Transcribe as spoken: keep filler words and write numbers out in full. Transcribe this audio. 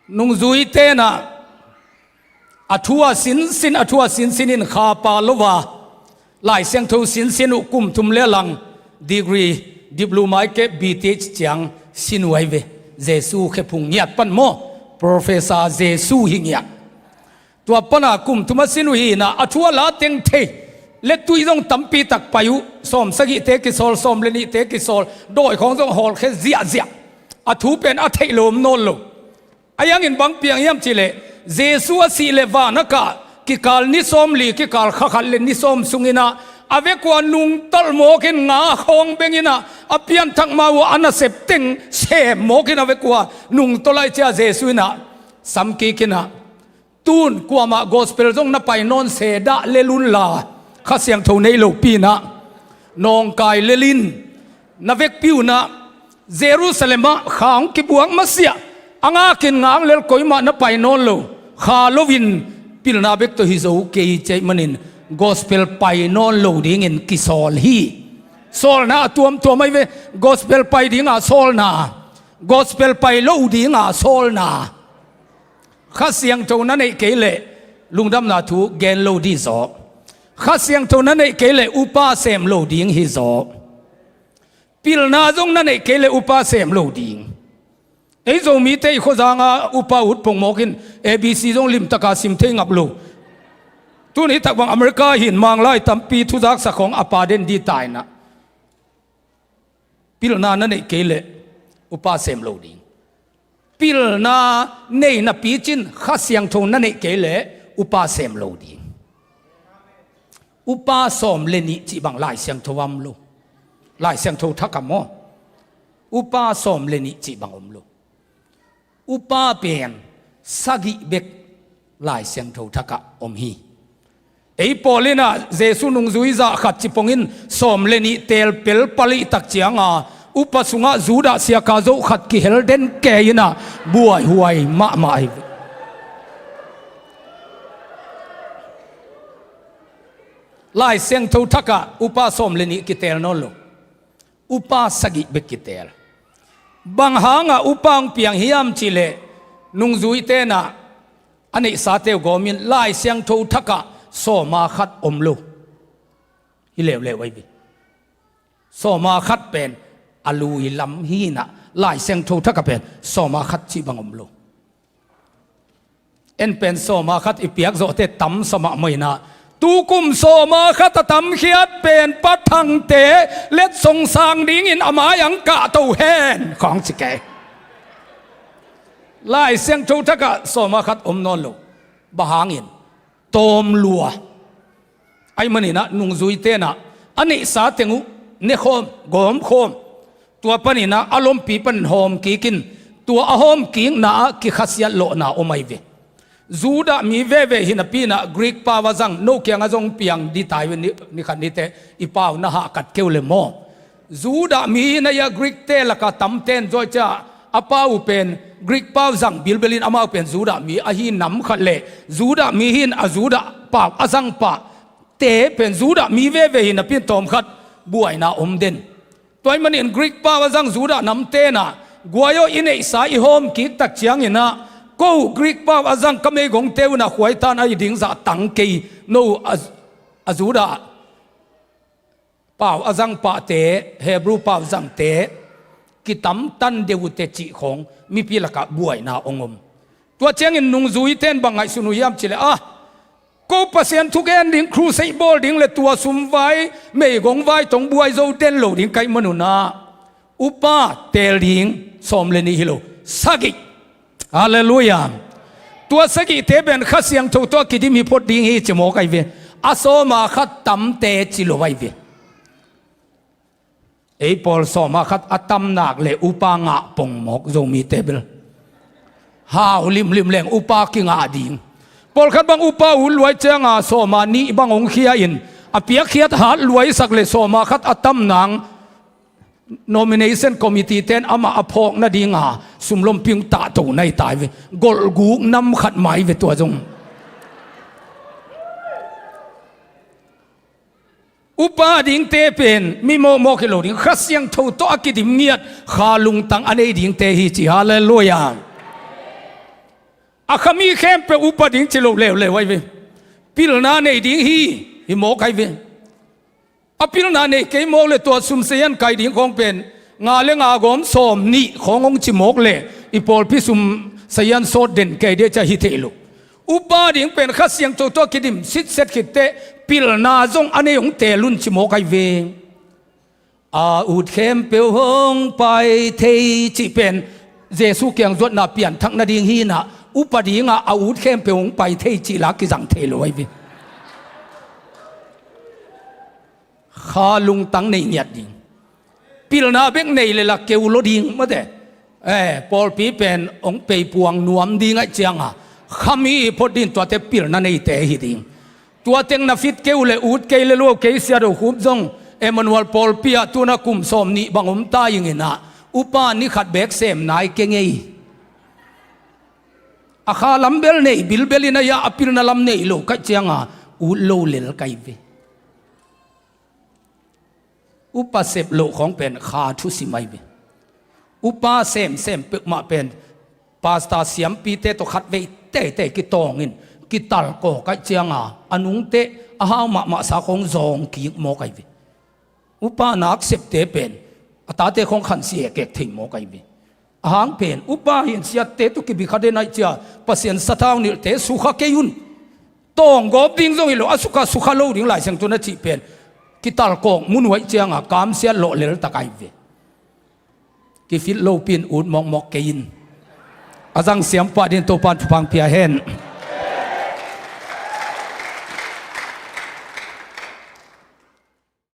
Nungzuite in ah a thu a sinsin, a thu a sinsin in kha pha lo a, Lai Siangtho sinsin uh kum thum le a lang degree, diploma i kep, B Th ciang sin uh ahi ve. Jesu khephung ngiat pan maw, Professor Jesu hi ngiat. Tua pan a kum thum a sin uh hi in ah a thu a la teng thei le tui zong tampi tak pai uh, sawm sagihte kisawl, sawm le nihte kisawl, dawi khawng zong hawlkhia ziahziah. A thu pen a theih lo om nawn lo. Ahi hangin bang piang hiam cih leh, Jesu a sih le van a kah kikal ni sawmli kikal kha khat le ni sawm sung in ah a vek uh a nungtolh mawk in, nga khawng beng in ah a pianthak ma uh a nasep teng sem mawk in a vek uh a nungtolh ahih ciang Jesu in ah sam kik in ah, tun kuamah gospel zong na pai nawn se, dah lel un la, Kha Siangtho nei lopi in ah nawngkai lel in, na vekpi un ah Jerusalem ah kha hong kibuak masiah, a ngak in ngak lel, koimah na pai nawn lo, kha lo in pilna bek tawh hi zo kei, ci ahih manin gospel pai nawn lo dingin kisawl hi. Sawlna a tuamtuam ahi ve. Gospel pai dinga sawlna, gospel pai lo dinga sawlna. Kha Siangtho na neih kei leh lungdamna thu gen lo ding zaw. Kha Siangtho na neih kei leh upa sem lo ding hi zaw. Pilna zong na neih kei leh upa sem lo ding. Ei Zomite i khuazang a upa ut pongmawk in A B C zong limtaka sim thei ngap lo. Tuni tak bang America hin Manglai tampi thuzaksak khawng a pa den ding ta in ah, pilna na neih kei leh upa sem lo ding. Pilna nei napi cin Kha Siangtho na neih kei leh upa sem lo ding. Upa sawm le nih cih bang Lai Siangtho ah om lo. Lai Siangtho thak ah maw, upa sawm le nih cih bang om lo. Upa pen sagih bek Lai Siangtho thak ah om hi. Ei pawl in ah Jesu nungzui zah khat ci pongin sawm le nih teel pel pah leh tak ciang a, upa sungah Judah siaka zo khat kihel den kei in ah buaihuai mahmah hi. Lai Siangtho thak ah upa sawm le nih kiteel nawn lo. Upa sagih bek kiteel. Bang hang a upa hong piang hiam cih leh, nungzuite in ah a neihsate uh gawm in Lai Siangtho thak ah sawma khat om lo. Hi leuleu ahi ve. Sawma khat pen a lui lam hi in ah, Lai Siangtho thak ah pen sawma khat cih bang om lo. En pen sawma khat i piak zawhte tam sa mahmah in ah, tukum sawma khat a tamkhiat pen Pa Thangte letsong sang dingin a mai ah hong kahto hen khawng ci kei. Lai Siangtho thak ah sawma khat om nawn lo. Bang hangin? Tawm lua. Ahih manin ah nungzuite in ah a neihsa teng uh nekhawm, gawmkhawm. Tua panin ah a lompi panin hawm kik in, tua a hawm kikna ah kikhasiat lawhna om ahi ve. Judah mi veve hi napi in ah Greek pau a zang, no kiangah zong piang ding ta hi ve, ni, ni khat ni teh i pau na hahkat kei uh leh maw. Judah mi hi na hia, Greek-te lakah tamten zaw ahih ciang a pau uh pen Greek pau zang bilbel in, amau pen Judah mi ahi nam khat leh Judah mi hi in a Judah pau a zang pahte pen Judah mi veve hi napi in tawmkhat buaina om den. Tua ahih manin Greek pau a zang Judah namte in ah, guai aw, i neihsa i hawm kik tak ciangin ah, ko Greek pau a zang ka meigongte un ah khuaitan ahi ding zah tang kei, no a, a Judah pau a zang pahte, Hebrew pau zangte kitamtan deuh uh teh cih khawng mipi lakah buaina hong om. Tua ciangin nungzuite in bang ngaihsun uh hiam cih leh, ah, ko Pasian thugen ding, crusade bawl ding leh tua sumvai, meigongvai tawh buai zo den lo ding ka hih manun ah, upa teel ding sawm le nih hi lo, sagih. Halleluiah. Tua sagihte pen Kha Siangtho tawh a kidim hi phot ding hi ci mawk ahi ve. A sawma khat tamte ci lo ahi ve. Ei pawl sawma khat a tam nak leh upa ngah pong mawk, Zomite bel hau limlim leng upa kingah ding. Pawlkhat bang upa ut lua ahih ciangin sawma nih bang hong khia in, a piakkhiat hat lua ahih sak leh sawma khat a tam nang nomination committee-te in amah a phawk nadinga sum lompi hong tahto na hi ta hi ve. Golhguk nam khat mah hi ve tua zong. Upa dingte pen mi mawkmawk hi lo ding, Kha Siangtho tawh a kidim ngiat, kha lungtang a nei dingte hi ci. Halleluiah. A khami khempeuh upa ding ci lo leuleu ahi ve. Pilna nei ding hi, hi mawk ahi ve. A pilna nei kei mawk le tua sum sazian kai ding khawng pen nga le nga gawm sawm nih khawng hong ci mawk le i pawlpi sum sazian sawt den kei ding cia hi thei lo. Upa ding pen Kha Siangtho tawh kidim sitset khitteh pilna zong a nei hong teel un ci mawk ahi ve. A ut khempeuh hong pai thei cih pen Jesu kiang zuatna pianthak nading hi inah upa dingah a ut khempeuh hong pai thei cih la kizang thei lo ahi ve. Kha lungtang nei ngiat ding. Pilna bek nei le la keu lo ding mate. Eh, pawlpi pen hong peipuang nuam ding aih cianga khami i phot ding tuate pilna neite hi ding. Tua teng na fit keu le ut kei le luau kei siat uh khup zong Emmanuel pawlpi ah tuna kum sawm nih bang om ta ing inah upa ni khat bek sem nai kei ngei. A kha lam bel nei bilbel in a ya a pilna lam nei lo kaih cianga ut lo lel kai ve. Upa sep loh khawng pen kha thusim ahi ve. Upa semsem peuhmah pen pasta siampite tawh khatvei teitei kitawngin kitalkaw kaih cianga a nungteh a hau mahmahsa khawng zawng kik mawk ahi ve. Upa nak septe pen a tate khawng khansi ekek thei mawk ahi ve. A hang pen upa hin siatte tawh kibi kha den aih cia Pasian sathau nilhte sukha kei un. Tawnggawp ding zong hi lo a sukha sukha lo ding Lai Siangtho na cih pen kitalkawk mun uh aih cianga kamsiat lawh leltak ahi ve. Kifit lopi in ut mawkmawk kei in. A zang siam pah ding Topan thupha pia hen.